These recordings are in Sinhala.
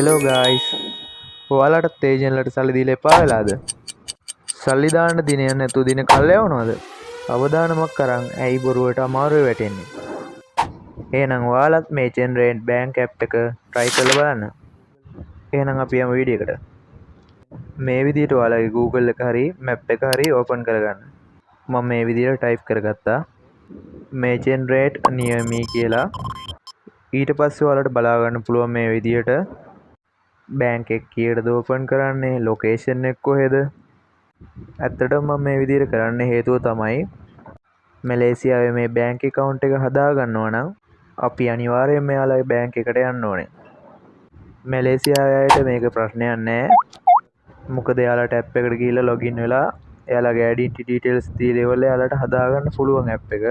හෙලෝ ගයිස්, ඔයාලටත් ඒජන්ට්ලට සල්ලි දීලා එපා වෙලාද? සල්ලි දාන්න දිනයක් නැතුව දින කල් යවනවද? අවදානමක් අරන් ඇයි බොරුවට අමාරුවේ වැටෙන්නේ? එහෙනම් ඔයාලත් මේ ජෙනරේට් බැංක් ඇප් එක try කරලා බලන්න. එහෙනම් අපි යමු වීඩියෝ එකට. මේ විදිහට ඔයාලගේ Google එක හරි මැප් එක හරි ඕපන් කරගන්න. මම මේ විදිහට ටයිප් කරගත්තා. මේ ජෙනරේට් නියර් මී කියලා. ඊට පස්සේ ඔයාලට බලා ගන්න පුළුවන් මේ විදිහට බැංක් එක කීයටද ඕපන් කරන්නේ, ලොකේෂන් එක කොහෙද. ඇත්තටම මම මේ විදිහට කරන්න හේතුව තමයි මැලේසියාවේ මේ බැංක් ඇකවුන්ට් එක හදා ගන්නවා නම් අපි අනිවාර්යයෙන්ම එයාලගේ බැංක් එකට යන්න ඕනේ. මැලේසියාවේ අයට මේක ප්‍රශ්නයක් නෑ. මොකද එයාලට ඇප් එකට ගිහිල්ලා ලොගින් වෙලා එයාලගේ ඩෙන්ටිටි ඩීටේල්ස් දීලා ඉවරලා එයාලට හදාගන්න පුළුවන් ඇප් එක.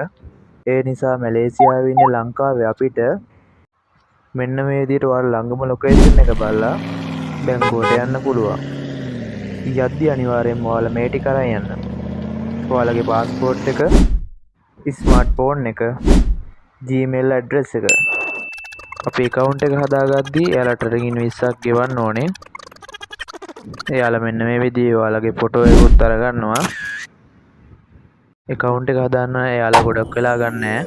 ඒ නිසා මැලේසියාවේ ඉන්න ලංකාවේ අපිට මෙන්න මේ විදිහට ඔයාලා ළඟම ලොකේෂන් එක බලලා බැංකුවට යන්න පුළුවන්. යද්දි අනිවාර්යයෙන්ම ඔයාලා මේ ටික අරන් යන්න. ඔයාලගේ පාස්පෝර්ට් එක, ස්මාර්ට් ෆෝන් එක, Gmail address එක. අපේ ඇකවුන්ට් එක හදාගද්දි එයාලට රින්ගින් 20ක් ගෙවන්න ඕනේ. එයාලා මෙන්න මේ විදිහේ ඔයාලගේ ෆොටෝ එකකුත් අරගන්නවා. ඇකවුන්ට් එක හදාන්න එයාලා ගොඩක් වෙලා ගන්නෑ.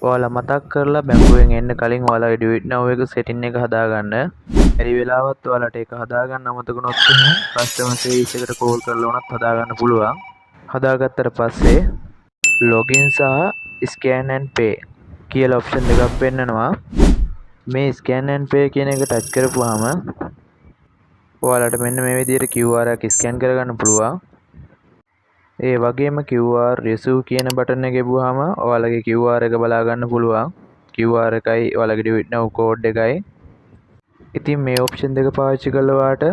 ඔයාලා මතක් කරලා බැංකුවෙන් එන්න කලින් ඔයාලගේ do it now එක සෙටින් එක හදාගන්න. බැරි වෙලාවත් ඔයාලට ඒක හදාගන්න අමතක වුණොත් එහෙම කස්ටමර් සර්විස් එකට කෝල් කරලා වුණත් හදාගන්න පුළුවන්. හදාගත්තට පස්සේ ලොගින් සහ ස්කෑන් ඇන්ඩ් පේ කියලා ඔප්ෂන් දෙකක් පෙන්නනවා. මේ ස්කෑන් ඇන්ඩ් පේ කියන එක ටච් කරපුවාම ඔයාලට මෙන්න මේ විදිහට QR එකක් ස්කෑන් කරගන්න පුළුවන්. ඒ වගේම QR receive කියන බටන් එක එබුවාම ඔයාලගේ QR එක බලා ගන්න පුළුවන්. QR එකයි ඔයාලගේ do it now code එකයි. ඉතින් මේ ඔප්ෂන් දෙක පාවිච්චි කරලා ඔයාට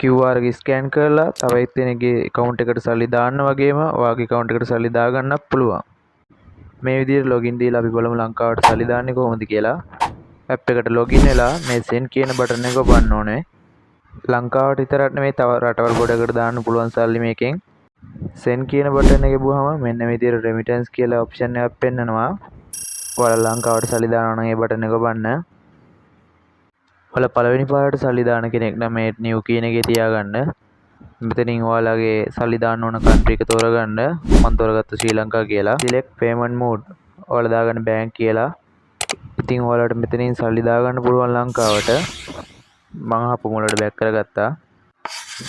QR එක ස්කෑන් කරලා තව එක්කෙනෙක්ගේ ඇකවුන්ට් එකට සල්ලි දාන්න වගේම ඔයාගේ ඇකවුන්ට් එකට සල්ලි දාගන්නත් පුළුවන්. මේ විදිහට ලොගින් දීලා අපි බලමු ලංකාවට සල්ලි දාන්නේ කොහොමද කියලා. ඇප් එකට ලොගින් වෙලා මේ සෙන්ඩ් කියන බටන් එක ඔබන්න ඕනේ. ලංකාවට විතරක් නෙමෙයි, තව රටවල් ගොඩකට දාන්න පුළුවන් සල්ලි මේකෙන්. සෙන්ඩ් කියන බටන් එක එබුවාම මෙන්න මේ විදිහට රෙමිටන්ස් කියලා ඔප්ෂන් එකක් පෙන්නනවා. ඔයාලා ලංකාවට සල්ලි දානවා නම් ඒ බටන් එක ඔබන්න. ඔයාලා පළවෙනි පාරට සල්ලි දාන කෙනෙක් නම් මේ නිව් කියන එකේ තියාගන්න. මෙතනින් ඔයාලගේ සල්ලි දාන්න ඕන කන්ට්‍රි එක තෝරගන්න. මම තෝරගත්ත ශ්‍රී ලංකා කියලා. සිලෙක්ට් පේමන්ට් මෝඩ් ඔයාලා දාගන්න බැංක් කියලා. ඉතින් ඔයාලට මෙතනින් සල්ලි දාගන්න පුළුවන් ලංකාවට. මං ආපහු මුලට බැක් කරගත්තා.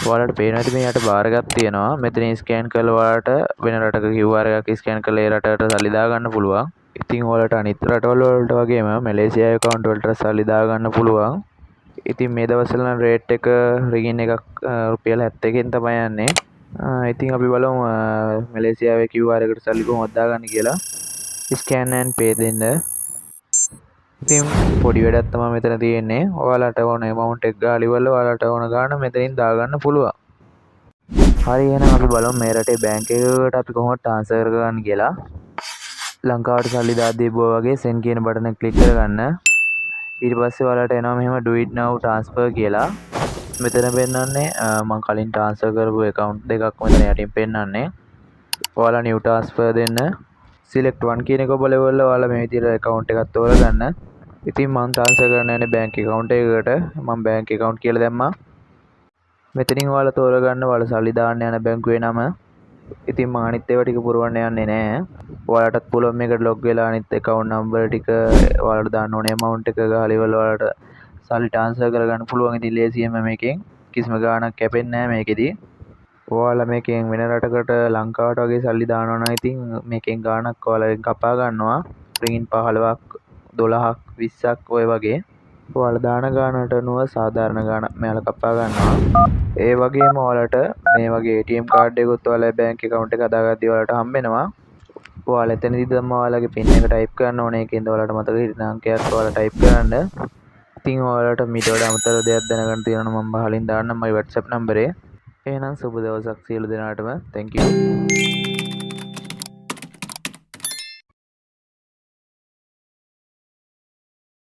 ඔයාලට පේනවා ඇති මේ යට බාර් එකක් තියෙනවා. මෙතනින් ස්කෑන් කරලා ඔයාලට වෙන රටක QR එකක් ස්කෑන් කරලා ඒ රටට සල්ලි දාගන්න පුළුවන්. ඉතින් ඔයාලට අනිත් රටවල් වලට වගේම මැලේසියා ඇකවුන්ට් වලට සල්ලි දාගන්න පුළුවන්. ඉතින් මේ දවස්වල නම් රේට් එක රින්ගින් එකක් රුපියල් 71න් තමයි යන්නේ. ඉතින් අපි බලමු මැලේසියාවේ QR එකට සල්ලි කොහොමද දාගන්නේ කියලා. ස්කෑන් ඇන්ඩ් පේ දෙන්න. ඉතින් පොඩි වැඩක් තමයි මෙතන තියෙන්නේ. ඔයාලට ඕන ඇමවුන්ට් එක ගාලා ඉවරලා ඔයාලට ඕන ගාණ මෙතනින් දාගන්න පුළුවන්. හරි, එහෙනම් අපි බලමු මේ රටේ බැංක් එකකට අපි කොහොමද ට්‍රාන්ස්ෆර් කරගන්නේ කියලා. ලංකාවට සල්ලි දාද්දී එබුවා වගේ සෙන්ඩ් කියන බටන් එක ක්ලික් කරගන්න. ඊට පස්සේ ඔයාලට එනවා මෙහෙම do it now transfer කියලා. මෙතන පෙන්නන්නේ මං කලින් ට්‍රාන්ස්ෆර් කරපු ඇකවුන්ට් දෙකක් මෙතන යටින් පෙන්නන්නේ. ඔයාලා නිව් ට්‍රාන්ස්ෆර් දෙන්න. සිලෙක්ට් 1 කියන එක ඔබලා ඉවරලා ඔයාලා මේ විදිහට ඇකවුන්ට් එකක් තෝරගන්න. ඉතින් මං ට්‍රාන්ස්ෆර් කරන්න යන්නේ බැංක් ඇකවුන්ට් එකකට. මං බැංක් ඇකවුන්ට් කියලා දැම්මා. මෙතනින් ඔයාලා තෝරගන්න ඔයාලා සල්ලි දාන්න යන බැංකුවේ නම. ඉතින් මං අනිත් ඒවා ටික පුරවන්න යන්නේ නෑ. ඔයාලටත් පුළුවන් මේකට ලොග් වෙලා අනිත් ඇකවුන්ට් නම්බර් ටික, ඔයාලට දාන්න ඕනේ ඇමවුන්ට් එක ගහලා ඉවරලා ඔයාලට සල්ලි ට්‍රාන්ස්ෆර් කරගන්න පුළුවන්. ඉතින් ලේසියෙන්ම මේකෙන් කිසිම ගාණක් කැපෙන්නේ නෑ මේකෙදි. ඔයාලා මේකෙන් වෙන රටකට ලංකාවට වගේ සල්ලි දානවා නම් ඉතින් මේකෙන් ගාණක් ඔයාලගෙන් කපා ගන්නවා. රින්ගින් 15ක්, 12ක්, 20ක් ඔය වගේ. ඔයාලා දාන ගාණට අනුව සාධාරණ ගාණක් මෙයාලා කපා ගන්නවා. ඒ වගේම ඔයාලට මේ වගේ ATM card එකකුත් ඔයාලගේ බැංක් ඇකවුන්ට් එක හදාගද්දී ඔයාලට හම්බෙනවා. ඔයාලා එතනදී තමයි ඔයාලගේ පින් එක ටයිප් කරන්න ඕනේ. ඒකෙන්ද ඔයාලට මතක හිටින අංකයක් ඔයාලා ටයිප් කරන්න. ඉතින් ඔයාලට මීට වඩා අමතර දෙයක් දැනගන්න තියෙනවා නම් මම පහලින් දාන්නම් මගේ WhatsApp නම්බරේ. එහෙනම් සුබ දවසක් සියලු දෙනාටම. Thank you.